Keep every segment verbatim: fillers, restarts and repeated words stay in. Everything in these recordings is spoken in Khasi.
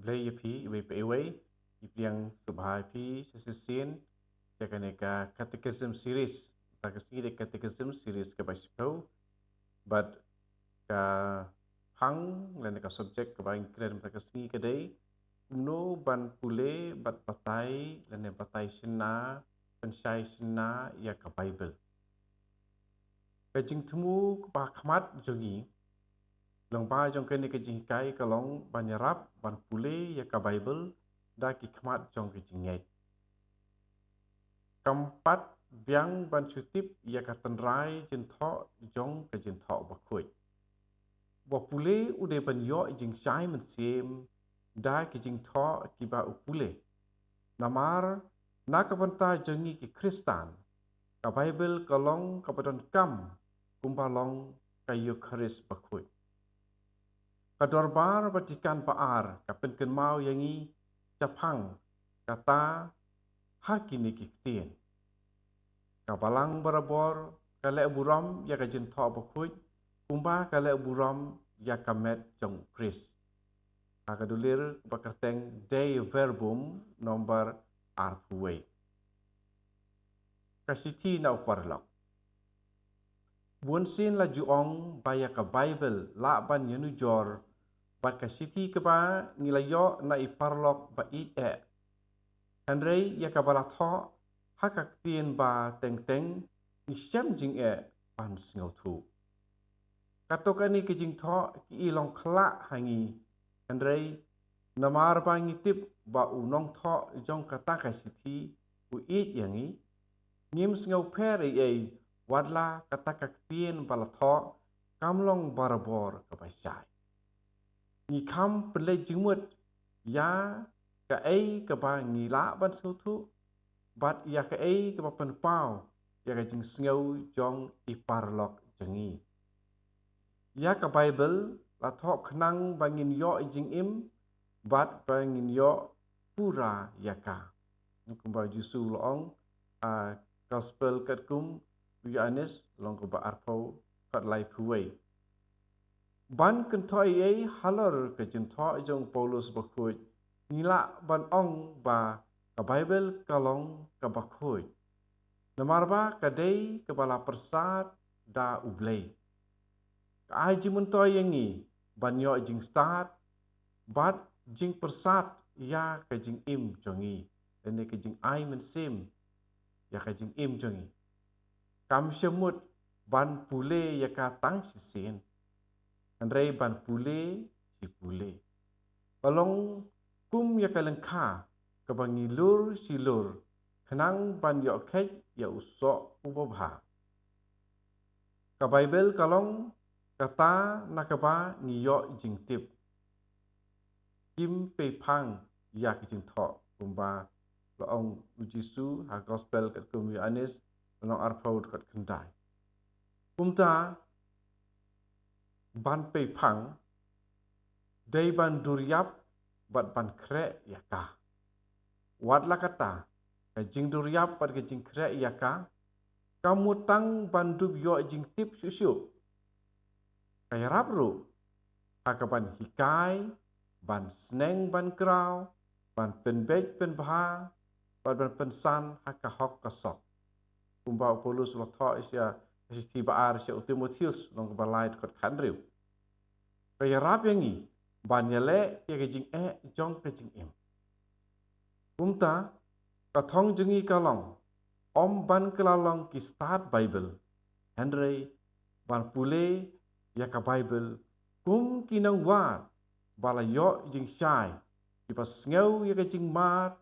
Khublei ïa phi iwei pa iwei, i pdiang sngewbha ïa phi shisien sha kane ka Catechism Series. Kata ka sngi dei Catechism Series kaba shiphew. Bad ka phang lane ka subject kaba ngi kren mynta ka sngi ka dei kumno ban pule bad batai lane batai shynna, pynshai shynna ïa ka Bible. Ka jingthmu kaba khmat jong ngi lyngba jong kane ka jinghikai ka long ban ïarap ban pule ïa ka Bible da ki khmat jong ka jingngeit. Kam pat biang ban shu tip ïa ka tynrai jingthoh jong ka Jingthoh Bakhuid. Uba pule u dei ban ïoh jingshai mynsiem da ki jingthoh kiba u pule. Namar na ka bynta jong ngi ki Khristan, ka Bible ka long kaba donkam kumba long ka Eukharist Bakhuid. Ka Dorbar Vatican ba ar ka pynkynmaw ïa ngi shaphang kata ha kine ki ktien. Ka Balang barabor ka leh burom ïa ka Jingthoh Bakhuid kumba ka leh burom ïa ka met jong u Khrist. Ha ka dulir ba kyrteng Dei Verbum nombar arphew wei. Ka shithi na u paralok. Bunsien la ju ong ba ïa ka Bible lah ban ïanujor bad ka shithi kaba ngi la ïoh na i paralok ba ïeit eh. Hynrei ïa kaba la thoh ha ka ktien ba teng teng ngi shem jingeh ban sngewthuh. Kato kane ka jingthoh ki i long khlah ha ngi. Hynrei namar ba ngi tip ba u nongthoh jong kata ka shithi u ïeit ïa ngi, ngim sngewpher ei ei wat la kata ka ktien ba la thoh kam long barabor kaba shai. Ngi kham pynleit jingmut ïa kaei kaba ngi lah ban sngewthuh bad ïa kaei kaba pynpaw ïa ka jingsngew jong i paralok jong ngi. Ïa ka Bible la thoh khnang ba ngin ïoh jingim bad ba ngin ïoh pura ïa ka. Kumba u Jisu u la ong ha Gospel katkum u Ïoannis lynnong kaba arphew, dkhot laiphew wei. Ban kynthoh ei ei halor ka jingthoh jong u Paulus Bakhuid, ngi lah ban ong ba ka Bible ka long kaba khuid. Namar ba ka dei kaba la pyrsad da U Blei. Ka ai jingmyntoi ïa ngi ban ïoh jingstad bad jingpyrsad ïa ka jingim jong ngi, lane ka jingai mynsiem ïa ka jingim jong ngi. Kam shym mut ban pule ïa ka tang shisien, hynrei ban pule shi pule. Ka long kum ïa ka lyngkha kaba ngi lur shi lur khnang ban ïoh kheit ïa u soh uba bha. Ka Bible ka long kata na kaba ngi ïoh jingtip. Kim pei phang ïa ka jingthoh, kumba la ong u Jisu ha Gospel katkum u Ïoannis lynnong arphew, dkhot khyndai. Kumta ban pei phang dei ban dur ïap bad ban khreh ïa ka. Wat la kata, ka jingdur ïap bad ka jingkhreh ïa ka kam mut tang ban dup ïoh jingtip shuh shuh. Ka ïarap ruh ha ka ban hikai, ban sneng ban kraw, ban pynbeit pynbha bad ban pynsan ha ka hok ka sok. Kumba u Paulus u la thoh sha ka shithi ba ar sha u Timotheus lynnong kaba lai, dkhot khathynriew. Ka ïarap ïa ngi ban ïaleh ïa ka jingeh jong ka jingim. Kumta ka thong jong ngi ka long ym ban kylla long ki stad Bible, hynrei ban pule ïa ka Bible kum ki nongwad ba la ïoh jingshai, kiba sngew ïa ka jingmad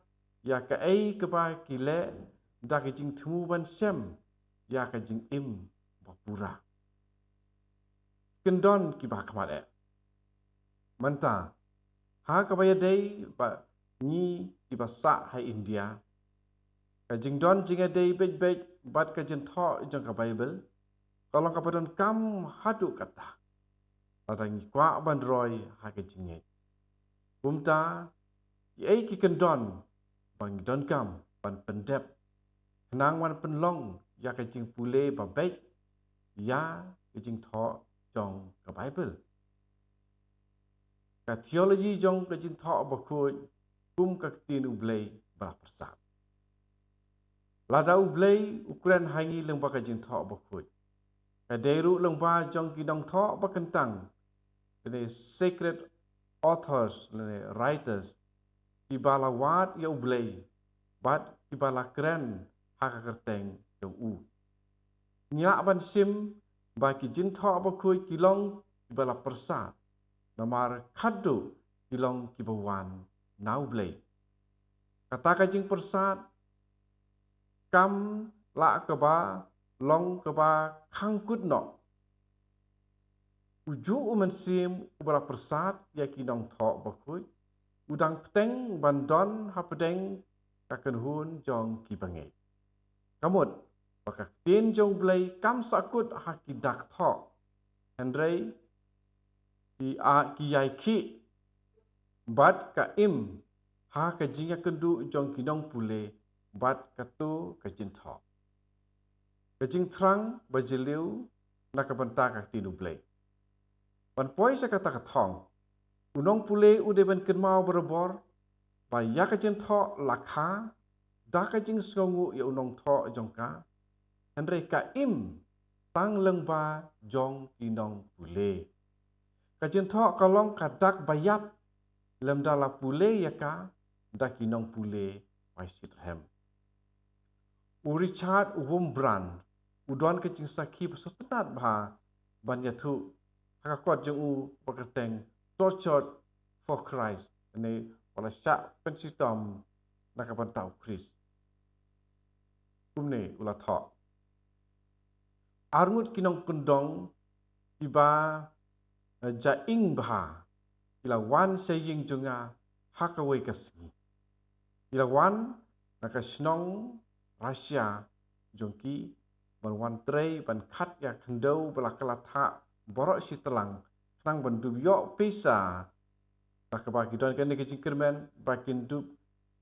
ïa kaei kaba ki leh da ka jingthmu ban shem ïa ka jingim ba pura. Kyndon kiba khmat eh. Mynta ha kaba ïadei bad ngi kiba sah ha India, ka jingdon jingïadei beit beit bad ka jingthoh jong ka Bible ka long kaba donkam haduh katta lada ngi kwah ban roi ha ka jingngeit. Kumta kiei ki kyndon ba ngi donkam ban pyndep khnang ban pynlong ïa ka jingpule ba beit ïa ka jingthoh jong ka Bible? ka theology jong ka jingthoh bakhuid kum ka ktien U Blei ba la pyrsad. Lada U Blei u kren ha ngi lyngba ka jingthoh bakhuid, ka dei ruh lyngba jong ki nongthoh bakyntang, lane sacred authors, lane writers, kiba la wad ïa U Blei bad kiba la kren ha ka kyrteng jong u. Ngi lah ban shim ba ki jingthoh bakhuid ki long kiba la pyrsad, namar khadduh ki long kiba wan na U Blei. Kata ka jingpyrsad kam lah kaba long kaba khang kut noh. Ujuh U Mynsiem uba la pyrsad ïa ki nongthoh bakhuid u dang bteng ban don hapdeng ka kynhun jong ki bangeit. Ka mut ba ka ktien jong U Blei kam sahkut ha ki dak thoh, hynrei ki a ki ïai khih bad ka im ha ka jingïakynduh jong ki nongpule bad kato ka jingthoh. Ka jingthrang ba jylliew na ka bynta ka ktien U Blei. Ban poi sha kata ka thong, u nongpule u dei ban kynmaw barabor ba ïa ka jingthoh la kha da ka jingsngewnguh ïa u nongthoh jong ka, hynrei ka im tang lyngba jong ki nongpule. Ka jingthoh ka long ka dak ba ïap lymda la pule ïa ka da ki nongpule ba shitrhem. U Richard Wurmbrand u don ka jingsakhi ba sngewtynnat bha ban ïathuh ha ka kot jong u ba kyrteng Tortured for Christ, ne ba la shah pynshitom na ka bynta U Khrist. Kumne u la thoh: Arngut ki nongkyndong kiba, eh, ja ing bha ki la wan sha ïing jong nga ha kawei ka sngi. Ki la wan na ka shnong Russia jong ki ban wan trei ban khat ïa ka khyndew ba la kylla thah baroh shi tlang khnang ban dup ïoh pisa, da kaba ki don kane ka jingkyrmen ba kin dup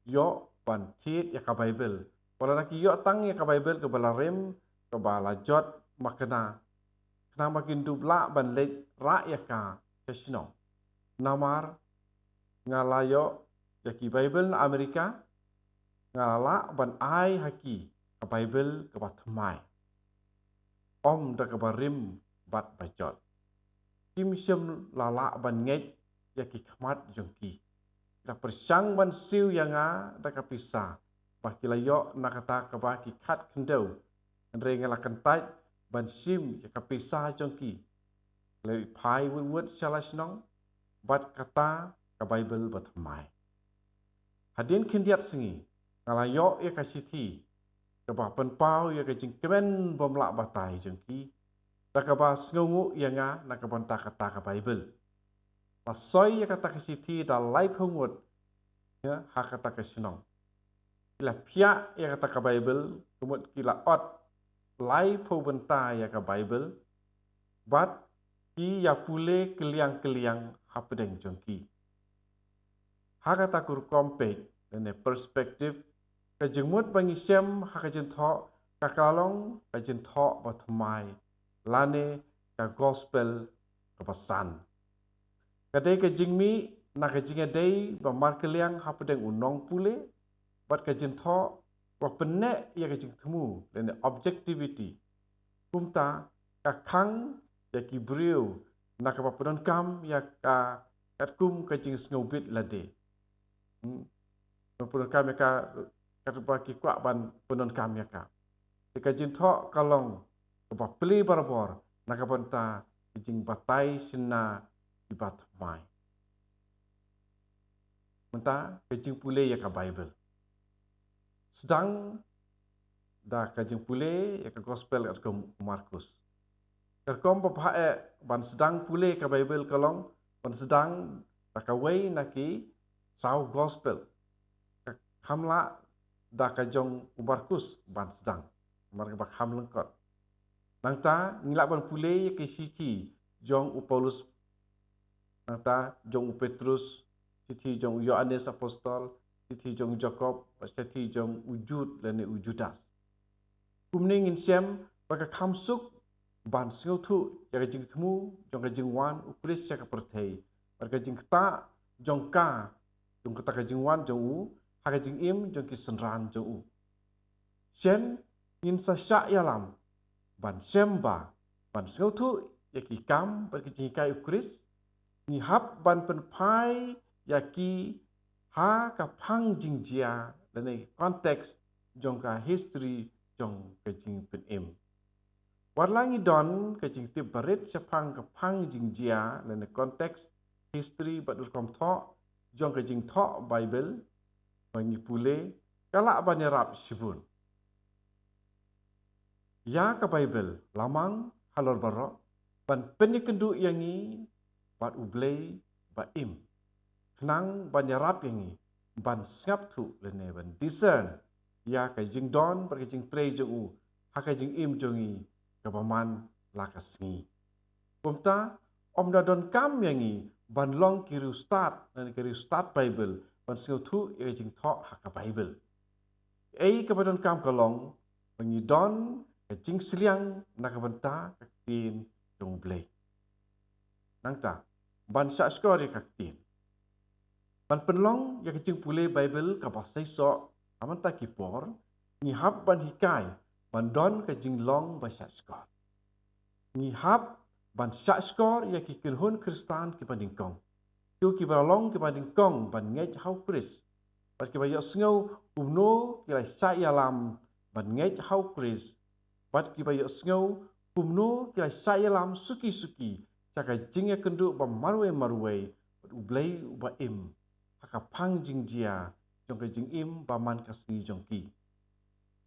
ïoh ban thied ïa ka Baibl. Wat la da ki ïoh tang ïa ka Baibl kaba la rim, kaba la jot makna, khnang ba kin dup lah ban leit rah ïa ka sha shnong. Namar nga la ïoh ïa ki Baibl na Amerika, nga la lah ban ai ha ki ka Baibl kaba thymmai, ym da kaba rim bad ba jot. Kim shym la lah ban ngeit ïa ki khmat jong ki. Ki la pyrshang ban siew ïa nga da ka pisa ba ki la ïoh na kata kaba ki khat khyndew, hynrei nga la kyntait ban shim ïa ka pisa jong ki. Ki la leit phai wut wut sha la shnong bad kata ka Baibl ba thymmai. Hadien khyndiat sngi nga la ïoh ïa ka shithi kaba pynpaw ïa ka jingkmen bym lah batai jong ki, da kaba sngewnguh ïa nga na ka bynta kata ka Baibl. La soi ïa kata ka shithi da laiphew ngut, ïa, ha kata ka shnong. Ki la phiah ïa kata ka Baibl, ka mut ki la ot laiphew bynta ïa ka Baibl, bad ki ïa pule kylliang kylliang hapdeng jong ki. Ha kata ka rukom peit lane perspective, ka jingmut ba ngi shem ha ka jingthoh ka ka long ka jingthoh ba thymmai lane ka gospel kaba san. Ka dei ka jingmih na ka jingïadei ba markylliang hapdeng u nongpule bad ka jingthoh ba pynneh ïa ka jingthmu lane objectivity. Kumta ka khang ïa ki briew na kaba pyndonkam ïa ka katkum ka jingsngewbit lade. Hmm. Pyndonkam ïa ka katba ki kwah ban pyndonkam ïa ka. Te ka jingthoh ka long kaba plie barabor na ka bynta ka jingbatai shynna kiba thymmai. Mynta ka jingpule ïa ka Baibl. Sdang da ka jingpule ïa ka gospel katkum u Markus. Ka rukom ba bha eh ban sdang pule ka Baibl ka long ban sdang da kawei na ki saw gospel. Ka kham lah da ka jong u Markus ban sdang, namar kaba kham lyngkot. Nangta ngi lah ban pule ïa ki shithi jong u Paulus, nangta jong u Petrus, shithi jong u Ïoannis Apostol, shithi jong u Jakob, shithi jong u Jud lane u Judas. Kumne ngin shem ba ka kham suk ban sngewthuh ïa ka jingthmu jong ka jingwan u Khrist sha ka pyrthei bad ka jingktah jong ka, jong kata ka jingwan jong u ha ka jingim jong ki synran jong u. Shen ngin sa shah ïalam ban shem ba, ban sngewthuh ïa ki kam bad ki jinghikai u Khrist, ngi hap ban pynphai ïa ki ha ka phang jingjia lane context jong ka history jong ka jingpynim. Wat la ngi don ka jingtip barit shaphang ka phang jingjia lane context history bad rukom thoh jong ka jingthoh Bible ba ngi pule, ka lah ban ïarap shibun ïa ka Bible, lamang halor baroh, ban pynïakynduh ïa ngi bad U Blei ba im, khnang ban ïarap ïa ngi ban sngap thuh lane ban discern ïa ka jingdon bad ka jingtrei jong u ha ka jingim jong ngi kaba man la ka sngi. Kumta, ym da donkam ïa ngi ban long ki riewstad, lane ki riewstad Bible, ban sngewthuh ïa ka jingthoh ha ka Bible. Ei kaba donkam ka long ba ngi don ka jingsliang na ka bynta ka ktien jong U Blei. Nangta, ban shah shkor ïa ka ktien, ban pynlong ïa ka jingpule Bible kaba seisoh ha mynta ki por, ngi hap ban hikai ban don ka jinglong ba shah shkor. Ngi hap ban shah shkor ïa ki kynhun Khristan kiba nyngkong, kito kiba la long kiba nyngkong ban ngeit ha u Khrist, bad kiba ïohsngew kumno ki la shah ïalam ban ngeit ha u Khrist, bad kiba ïohsngew kumno ki la shah ïalam suki suki sha ka jingïakynduh ba marwei marwei bad U Blei uba im ha ka phang jingjia jong ka jingim ba man ka sngi jong ki.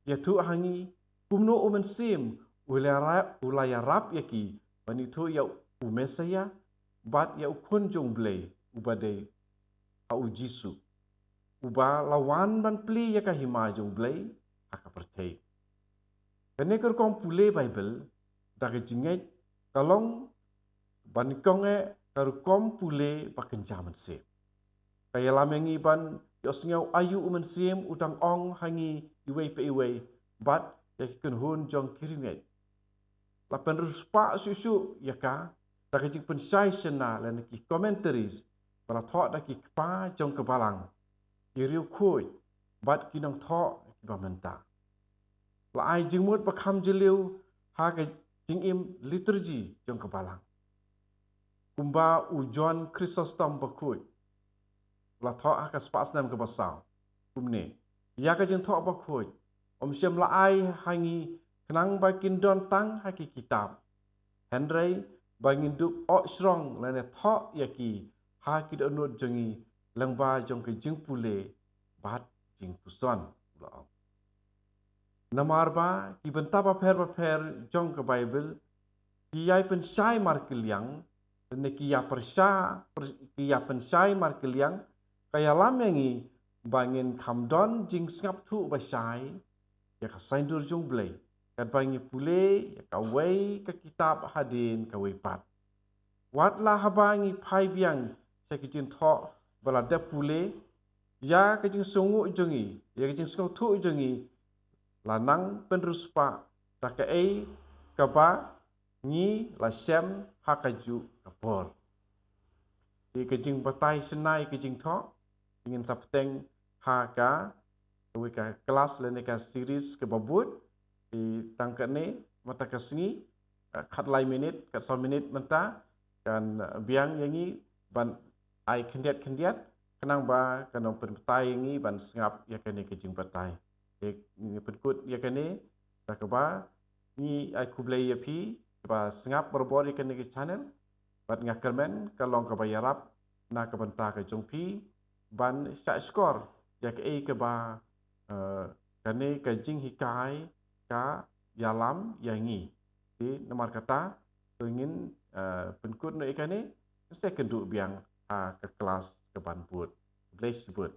Ïathuh ha ngi kumno U Mynsiem u la ïarap, u la ïarap ïa ki ban ithuh ïa u Messaïah bad ïa u Khun jong U Blei uba dei ha u Jisu, uba la wan ban plie ïa ka hima jong U Blei ha ka pyrthei. Kane ka rukom pule Bible da ka jingngeit ka long ba nyngkong eh ka rukom pule ba kynja mynsiem. Ka ïalam ïa ngi ban ïohsngew aïu U Mynsiem u dang ong ha ngi iwei pa iwei bad ïa ki kynhun jong ki riewngeit. La pynriewspah shuh shuh ïa ka da ka jingpynshai shynna lane ki commentaries ba la thoh da ki kpa jong ka Balang, ki riewkhuid bad ki nongthoh kiba mynta. La ai jingmut ba kham jylliew ha ka jingim liturgy jong ka Balang. Kumba u John Chrysostom bakhuid la thoh ha ka spah snem kaba saw kumne: Ïa ka jingthoh bakhuid ym shym la ai ha ngi khnang ba kin don tang ha ki kitab, hynrei ba ngin dup oh shrong lane thoh ïa ki ha ki dohnud jong ngi lyngba jong ka jingpule bad jingpuson, u la ong. Namar ba ki bynta bapher bapher jong ka Bible ki ïai pynshai markylliang, lane ki ïa pyrshah, pyr-, ki ïa pynshai markylliang, ka ïalam ïa ngi ba ngin kham don jingsngap thuh ba shai ïa ka saiñdur jong U Blei katba ngi pule ïa kawei ka kitab hadien kawei pat. Wat la haba ngi phai biang sha ki jingthoh ba la dep pule, ïa ka jingsngewnguh jong ngi, ïa ka jingsngewthuh jong ngi la nang pynriewspah da kaei kaba ngi la shem ha kajuh ka por. Te ka jingbatai shynna ïa ka jingthoh ngin sa bteng ha ka, kawei ka klas lane ka series kaba bud. Te tang kane mynta ka sngi, eh, khatlai minit, khatsaw minit mynta kan, eh, biang ïa ngi ban ai khyndiat khyndiat khnang ba kan ym pynbatai ïa ngi ban sngap ïa kane ka jingbatai. Te ngi pynkut ïa kane da kaba ngi ai khublei ïa phi kiba sngap barabor ïa kane ka channel. Bad nga kyrmen ka long kaba ïarap na ka bynta ka jong phi ban shah shkor ïa kaei kaba, eh, kane ka jinghikai ka ïalam ïa ngi. Te namar kata to ngin, eh, pynkut noh ïa kane, ngin sa ïakynduh biang ha ka klas kaban bud. Khublei shibun.